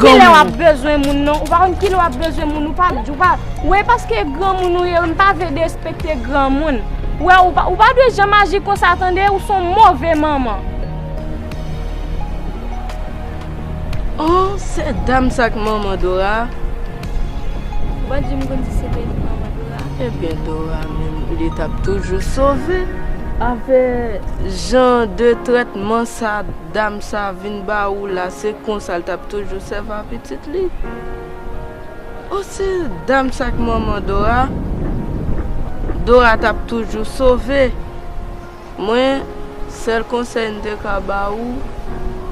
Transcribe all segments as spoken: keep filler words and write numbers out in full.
kilè w ap bezwen moun, non. Ou pa konn kilè w ap bezwen moun, ou pa, ou pa, ou e paske granmoun ou ye, m pa vle derespekte granmoun. Ou wè, ou pa, ou pa dwe janm aji konsa, tande, ou se yon move manman. Oh, se dam sa k manman Dora. Ou pa di m konn si se te li manman Dora. Ebyen, Dora menm, li t ap toujou sove. Avè jan de trètman sa dam sa vin ba ou la, se konsa l t ap toujou sèvi a pitit li. Oh, se dam sa k manman Dora. Dora t ap toujou sove. Mwen, sèl konsèy m te ka ba ou,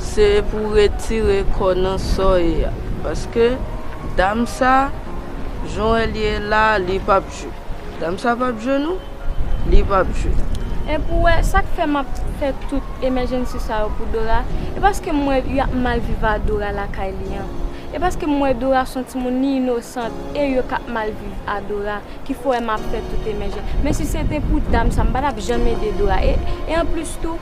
se pou w retire kò nan sa w ye a. Paske dam sa, jan w wè l ye la, li p ap jwe. Dam sa p ap jwe non. Li p ap jwe. Epi w wè, sa k fè m ap fè tout emergency sa yo pou Dora, e paske m wè y ap mal viv a Dora lakay li an. E paske m wè Dora se yon timoun, li inosant, e yo k ap mal viv a Dora ki fè m ap fè tout emergency. Men si se te pou dam sa, m pa t ap janm ede Dora. E, e anplis tou,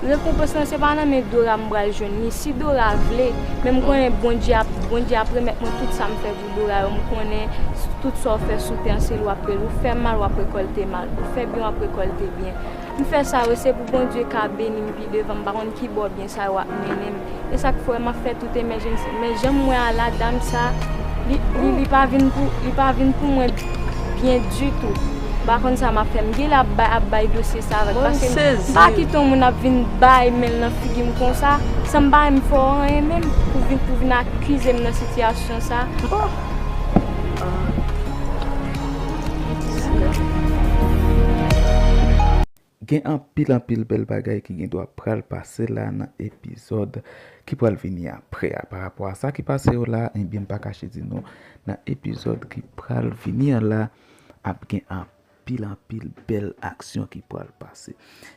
rekonpans lan se pa nan men Dora m pral jwenn li. Si Dora vle, men m konnen Bondye ap, Bondye ap remèt mwen tout sa m fè pou Dora yo. M konnen tout sa w fè sou tè an, se li w ap peye l. Ou fè mal, w ap rekòlte mal. Ou fè byen, w ap rekòlte byen. M fè sa yo, se pou Bondye ka beni m pi devan. M pa konn ki bò byen sa yo ap mennen m. E sa k fè m ap fè tout emergency. Men jan m wè a la, dam sa, li, li, li pa vin pou, li pa vin pou mwen byen ditou. M pa konn sa m ap fè. M genlè ap bay, ap bay dosye sa avè l. Paske m pa kite yon moun ap vin bay men l nan figi m konsa, san m pa menm fè w anyen menm, pou vin, pou vin akize m nan sitiyasyon sa. Oh! Gen anpil anpil bèl bagay ki gen dwa pral pase la nan epizòd ki pral vini apre a. Pa rapò a sa ki pase yo la, ebyen m pa kache di nou, nan epizòd ki pral vini an la, ap gen anpil anpil bèl aksyon ki pral pase.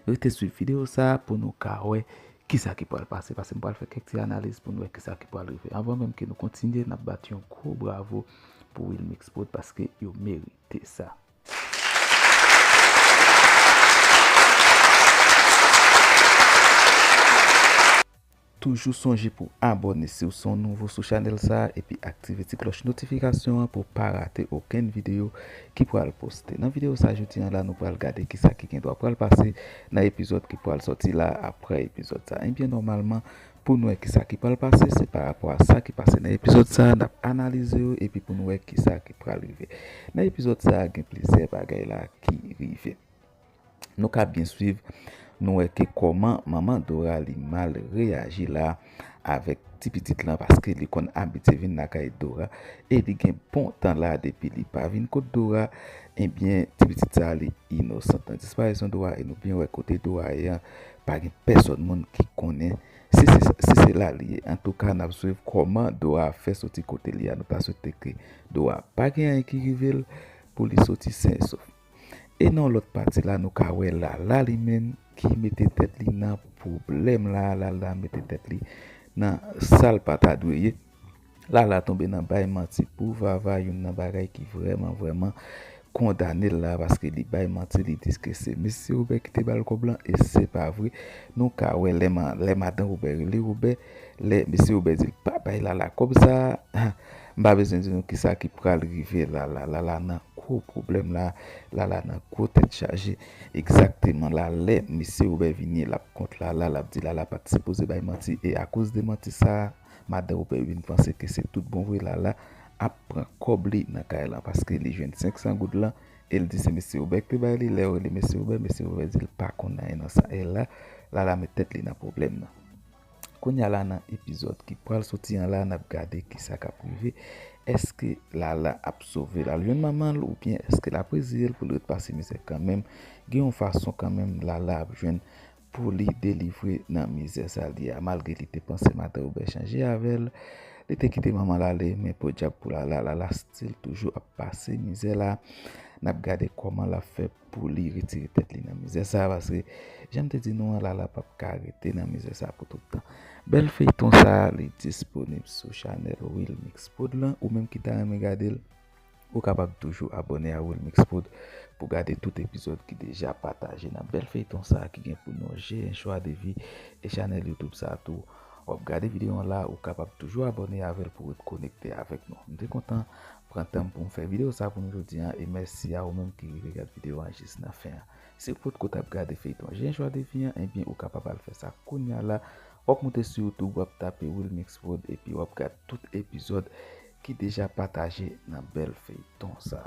Rete swiv videyo sa pou nou ka wè kisa ki pral pase, paske m pral fè kèk ti analiz pou nou wè kisa ki pral rive. Anvan menm ke nou kontinye, n ap bat yon gwo bravo pou Wilmix Prod paske yo merite sa. Toujou sonje pou abòne si w se yon nouvo sou chanèl sa a epi aktive ti klòch notifikasyon an pou w pa rate okenn videyo ki pral poste. Nan videyo sa jodi an la, nou pral gade kisa ki gen dwa pral pase nan epizòd ki pral sòti la apre epizòd sa. Ebyen, nòmalman, pou nou wè kisa ki pral pase, se pa rapò a sa ki pase nan epizòd sa, n ap analize yo epi pou nou wè kisa ki pral rive. Nan epizòd sa, gen plizyè bagay la ki rive. Nou ka byen swiv, nou wè ke kòman manman Dora li mal reyaji la avèk ti pitit lan, paske li konn abitye vin lakay Dora e li gen bon tan la depi li pa vin kot Dora. Ebyen, ti pitit sa li inosan nan disparisyon Dora e nou byen wè kote Dora ye an, pa gen pèsòn moun ki konnen si se, si se la li ye. Antouka, n ap swiv kòman Dora ap fè soti kote li a. Nou ta swete ke Dora pa gen anyen ki rive l pou li soti sen e sof. E nan yon lòt pati la, nou ka wè Lala li menm ki mete tèt li nan pwoblèm la. Lala mete tèt li nan sa l pa ta dwe ye. Lala tonbe nan bay manti pou Vava, youn nan bagay ki vrèman, vrèman kondane l la, paske li bay manti, li di ke se mesye Wobè ki te ba l kòb lan, e se pa vre. Nou ka wè lè ma-, lè madan Wobè rele Wobè, lè mesye Wobè di l pa bay Lala kòb sa a, m pa bezwen di nou kisa ki pral rive Lala. Lala nan gwo pwoblèm la, Lala nan gwo tèt chaje. Egzakteman la, lè mesye Wobè vini, l ap kont Lala, l ap di Lala pa t sipoze bay manti, e akoz de manti sa a, madan Wobè vin panse ke se tout bon vre Lala ap pran kòb li nan kay lan, paske li jwenn senk san goud lan, e l di se mesye Wobè ki te bay li. Lè yo rele mesye Wobè, mesye Wobè di l pa konn anyen nan sa. E la, Lala met tèt li nan pwoblèm nan. Kounye a la, nan epizòd ki pral soti an la, n ap gade kisa k ap rive. Èske Lala ap sove l al jwenn manman l, oubyen èske l ap reziye l pou l ret pase mizè kanmenm? Gen yon fason kanmenm Lala ap jwenn pou li delivre nan mizè sa li a. Malgre li te panse madan Wobè chanje avè l, li te kite manman l ale, men podyab pou Lala, Lala still toujou ap pase mizè la. N ap gade kòman l ap fè pou li retire tèt li nan mizè sa, paske jan m te di nou an, Lala p ap ka rete nan mizè sa pou tout tan. Bèl feyton sa, li disponib sou chanèl Wilmix Prod lan. Ou menm ki ta renmen gade l, ou kapab toujou abòne a Wilmix Prod pou gade tout epizòd ki deja pataje nan bèl feyton sa ki gen pou non J'ai un choix de vie e chanèl YouTube sa tou. W ap gade videyo an la, ou kapab toujou abòne avè l pou ret konekte avèk nou. M te kontan pran tan m pou m fè videyo sa pou nou jodi an, e mèsi a ou menm ki rive gade videyo an jis nan fen an. Si w potko t ap gade feyton J'ai un choix de vie an, ebyen ou kapab al fè sa kounye a la. W ap moute sou YouTube, w ap tape Wilmix Prod, epi w ap gade tout epizòd ki deja pataje nan bèl feyton sa.